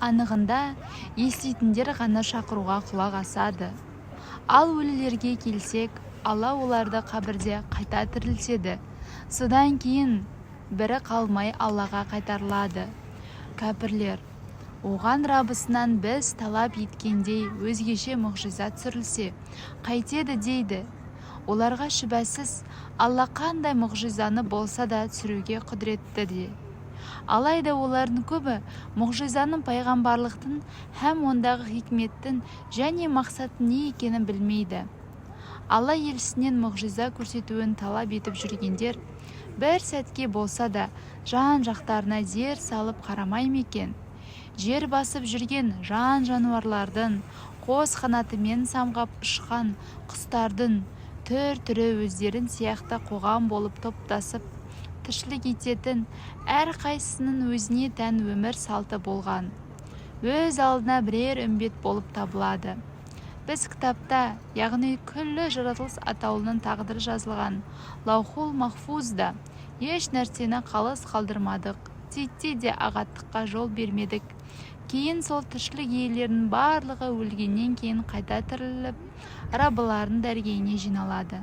Анығында, еститіндер ғана шақыруға құлақ асады. Ал өлілерге келсек, Алла оларды қабірде қайта тірілтеді. Содан кейін бірі қалмай Аллаға қайтарылады. Кәпірлер: "Оған Раббысынан біз талап еткендей өзгеше мұғжиза түсірілсе, қайтеді?" – дейді. Оларға: "Шүбәсіз, Алла қандай мұғжизаны болса да түсіруге құдіретті де". Алайда олардың көбі мұғжизаның, пайғамбарлықтың һәм ондағы хикметтің және мақсаттың не екенін білмейді. Алла елшісінен мұғжиза көрсетуін талап етіп жүргендер бір сәтке болса да жан-жақтарына зер салып қарамай ма екен? Жер басып жүрген жан-жануарлардың, қос қанатымен самғап ұшқан құстардың түр-түрі өздерің сияқты қоғам болып топтасып тіршілік ететін, әрқайсысының өзіне тән өмір салты болған өз алдына бірер үмбет болып табылады. Біз кітапта, яғни күллі жаратылыс атаулының тағдыры жазылған Лаухул Махфузда еш нәрсені қалыс қалдырмадық, титтей де ағаттыққа жол бермедік. Кейін сол тіршілік иелерінің барлығы өлгеннен кейін қайта тіріліп, Раббыларының дәргейіне жиналады.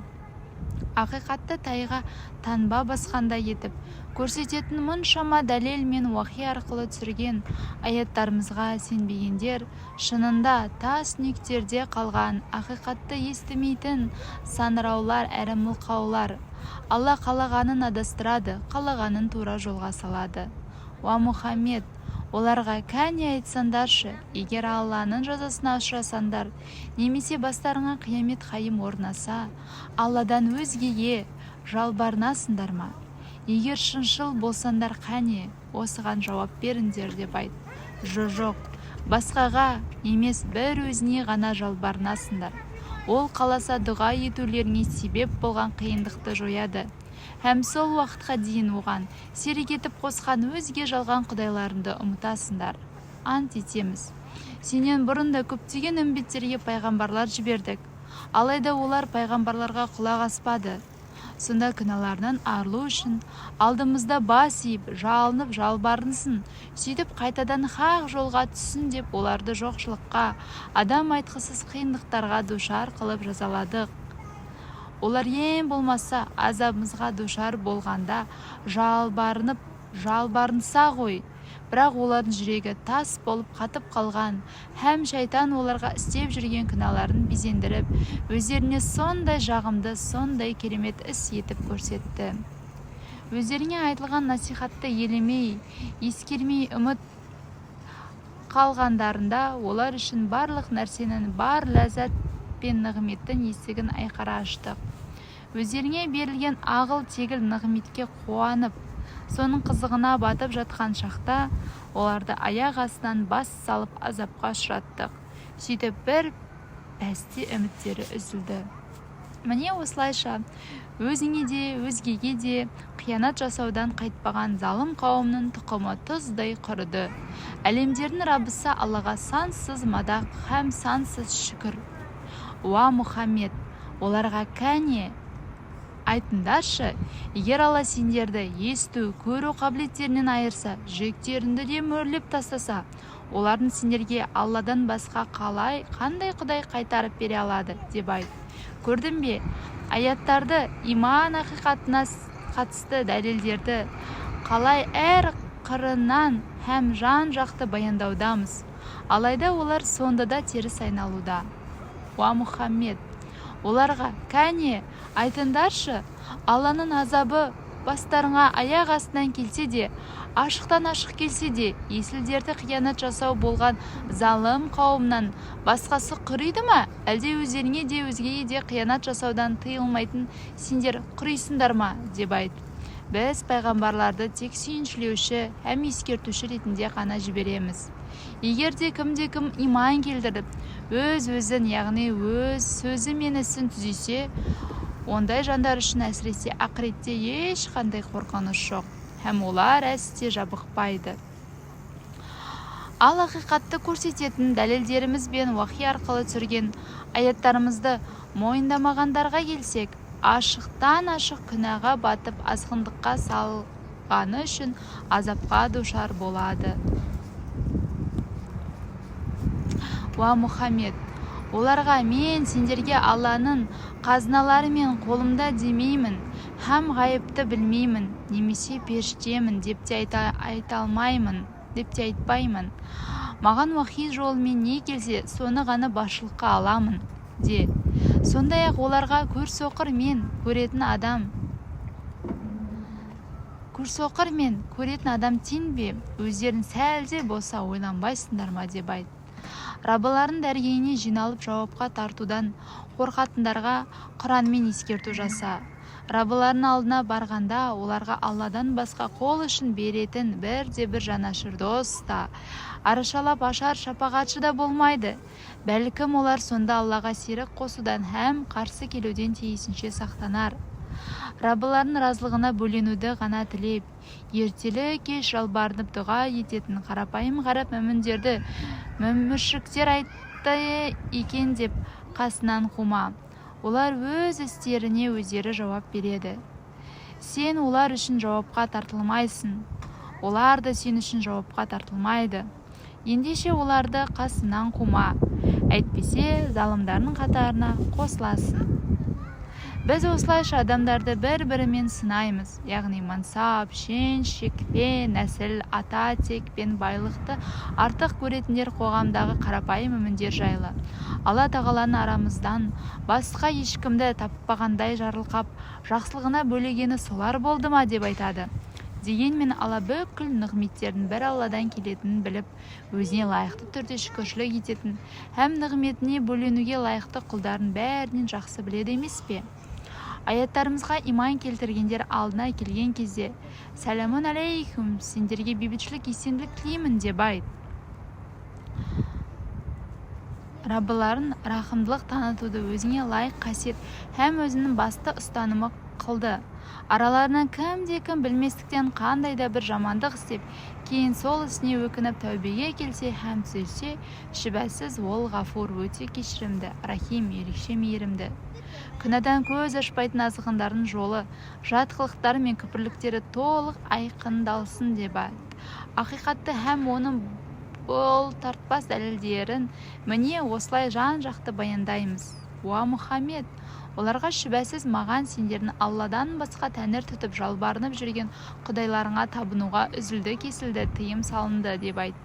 Ақиқатты тайға таңба басқандай етіп көрсететін мұншама дәлел мен уахи арқылы түсірген аяттарымызға сенбегендер шынында тас түнектерде қалған, ақиқатты естімейтін саңыраулар әрі мылқаулар. Алла қалағанын адастырады, қалағанын тура жолға салады. Уа Мұхаммед, оларға: "Кәне, айтсаңдаршы, егер Алланың жазасына ұшырасаңдар немесе бастарыңа қиямет қайым орнаса, Алладан өзгеге жалбарынасыңдар ма? Егер шыншыл болсаңдар, қәне, осыған жауап беріңдер", – деп айт. Жо-жоқ, басқаға емес, бір өзіне ғана жалбарынасыңдар. Ол қаласа, дұға етулеріңе себеп болған қиындықты жояды һәм сол уақытқа дейін оған серік етіп қосқан өзге жалған құдайларыңды ұмытасыңдар. Ант етеміз, сенен бұрын да көптеген үмбеттерге пайғамбарлар жібердік. Алайда олар пайғамбарларға құлақ аспады. Сонда күнәларынан арылу үшін алдымызда бас иіп, жалынып жалбарынсын, сөйтіп қайтадан хақ жолға түссін деп, оларды жоқшылыққа, адам айтқысыз қиындықтарға душар қылып жазаладық. Олар ең болмаса азабымызға душар болғанда жалбарынып жалбарынса ғой. Бірақ олардың жүрегі тас болып қатып қалған һәм шайтан оларға істеп жүрген күнәларын безендіріп, өздеріне сондай жағымды, сондай керемет іс етіп көрсетті. Өздеріңе айтылған насихатты елемей, ескермей, ұмыт қалғандарында, олар үшін барлық нәрсенің, бар ләззат пен нығметтің есігін айқара аштық. Өздеріңе берілген ағыл-тегіл нығметке қуанып, соның қызығына батып жатқан шақта, оларды аяқ астынан бас салып азапқа ұшыраттық. Сөйтіп бір пәсте үміттері үзілді. Міне, осылайша өзіңе де, өзгеге де қиянат жасаудан қайтпаған залым қауымның тұқымы тұздай құрыды. Әлемдердің Раббысы Аллаға сансыз мадақ һәм сансыз шүкір. Уа Мұхаммед, оларға: "Кәне, айтыңдаршы, егер Алла сендерді есту, көру қабілеттерінен айырса, жүректеріңді де мөрлеп тастаса, олардың сендерге Алладан басқа қалай, қандай құдай қайтарып бере алады?" – деп айт. Көрдің бе, аяттарды, иман ақиқатына қатысты дәлелдерді қалай әр қырынан һәм жан-жақты баяндаудамыз. Алайда олар сонда да теріс айналуда. Уа Мұхаммед, оларға: "Кәне, айтыңдаршы, Алланың азабы бастарыңа аяқ астынан келсе де, ашықтан ашық келсе де, есілдерді қиянат жасау болған залым қауымнан басқасы құриды ма? Әлде өздеріңе де, өзгеге де қиянат жасаудан тыйылмайтын сендер құрисыңдар ма?" – деп айт. Біз пайғамбарларды тек сүйіншілеуші һәм ескертуші ретінде ғана жібереміз. Егер де кімде-кім иман келтіріп, өз-өзін, яғни өз сөзі мен ісін түзесе, ондай жандар үшін әсіресе ақыретте ешқандай қорқыныш жоқ һәм олар әсте жабықпайды. Ал ақиқатты көрсететін дәлелдеріміз бен уахи арқылы түсірген аяттарымызды мойындамағандарға келсек, ашықтан ашық күнәға батып, азғындыққа салғаны үшін азапқа душар болады. Уа Мұхаммед, оларға: «Мен сендерге Алланың қазыналары мен қолымда демеймін һәм ғайыпты білмеймін немесе періштемін деп те айта алмаймын, деп те айтпаймын. Маған уахи жолымен не келсе, соны ғана басшылыққа аламын», – де. Сондай-ақ оларға: «Көрсоқыр мен көретін адам, көрсоқыр мен көретін адам тең бе? Өздерің сәл де болса ойланбайсыңдар ма?» – деп айт. Раббыларының дәргейіне жиналып жауапқа тартудан қорқатындарға Құранмен ескерту жаса. Раббыларының алдына барғанда оларға Алладан басқа қол ұшын беретін бірде-бір жанашыр дос та, арашалап ашар шапағатшы да болмайды. Бәлкім, олар сонда Аллаға серік қосудан һәм қарсы келуден тиісінше сақтанар. Раббыларының разылығына бөленуді ғана тілеп, ертелі-кеш жалбарынып дұға ететін қарапайым ғараб мүміндерді мүшриктер айтты екен деп қасынан қума. Олар өз істеріне өздері жауап береді. Сен олар үшін жауапқа тартылмайсың, олар да сен үшін жауапқа тартылмайды. Ендеше оларды қасынан қума, әйтпесе залымдардың қатарына қосыласың. Біз осылайша адамдарды бір-бірімен сынаймыз, яғни мансап, шен, шекпен, нәсіл, ата тек пен байлықты артық көретіндер қоғамдағы қарапайым мүміндер жайлы: «Алла Тағаланың арамыздан басқа ешкімді таппағандай жарылқап, жақсылығына бөлегені солар болды ма?» – деп айтады. Дегенмен Алла бүкіл нығметтердің бір Алладан келетінін біліп, өзіне лайықты түрде шүкіршілік ететін һәм нығметіне бөленуге лайықты құлдарын бәрінен жақсы біледі емес пе? Аяттарымызға иман келтіргендер алдына келген кезде: «Сәләмун алейкум, сендерге бейбітшілік, есендік тілеймін», – деп айт. Раббыларың рахымдылық танытуды өзіне лайық қасиет һәм өзінің басты ұстанымы қылды. Араларынан кімде-кім білместіктен қандай да бір жамандық істеп, кейін сол ісіне өкініп тәубеге келсе һәм түзелсе, шүбәсіз, Ол Ғафур, өте кешірімді, Рахим, ерекше мейірімді. Күнәдан көз ашпайтын азғындардың жолы, жат қылықтары мен күпірліктері толық айқындалсын деп айт. Ақиқатты һәм оның бұлтартпас дәлелдерін міне осылай жан-жақты баяндаймыз. Уа Мұхаммед, оларға: «Шүбәсіз, маған сендердің Алладан басқа тәңір тұтып жалбарынып жүрген құдайларыңа табынуға үзілді-кесілді тыйым салынды», – деп айт.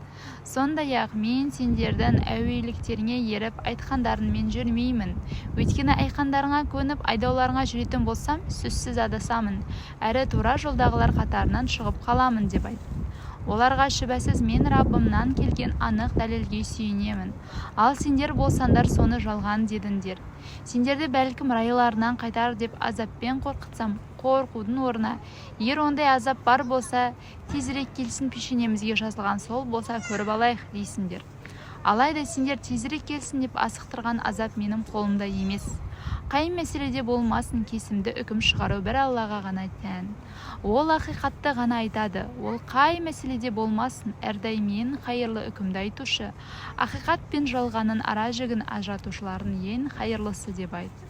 Сондай-ақ мен сендердің әуейіліктеріңе еріп, айтқандарыңмен жүрмеймін. Өйткені айтқандарыңа көніп, айдауларыңа жүретін болсам, сөзсіз адасамын әрі тура жолдағылар қатарынан шығып қаламын, деп айт. Оларға: «Шүбәсіз, мен Раббымнан келген анық дәлелге сүйенемін, ал сендер болсаңдар, соны жалған дедіңдер. Сендерді бәлкім райларынан қайтар деп азаппен қорқытсам, қорқудың орнына, егер ондай азап бар болса, тезірек келсін, пешенемізге жазылған сол болса, көріп алайық дейсіңдер. Алайда сендер тезірек келсін деп асықтырған азап менің қолымда емес. Қай мәселеде болмасын, кесімді үкім шығару бір Аллаға ғана тән. Ол ақиқатты ғана айтады. Ол қай мәселеде болмасын, әрдайым ең қайырлы үкімді айтушы, ақиқат пен жалғанның ара жігін ажыратушылардың ең қайырлысы, деп айт.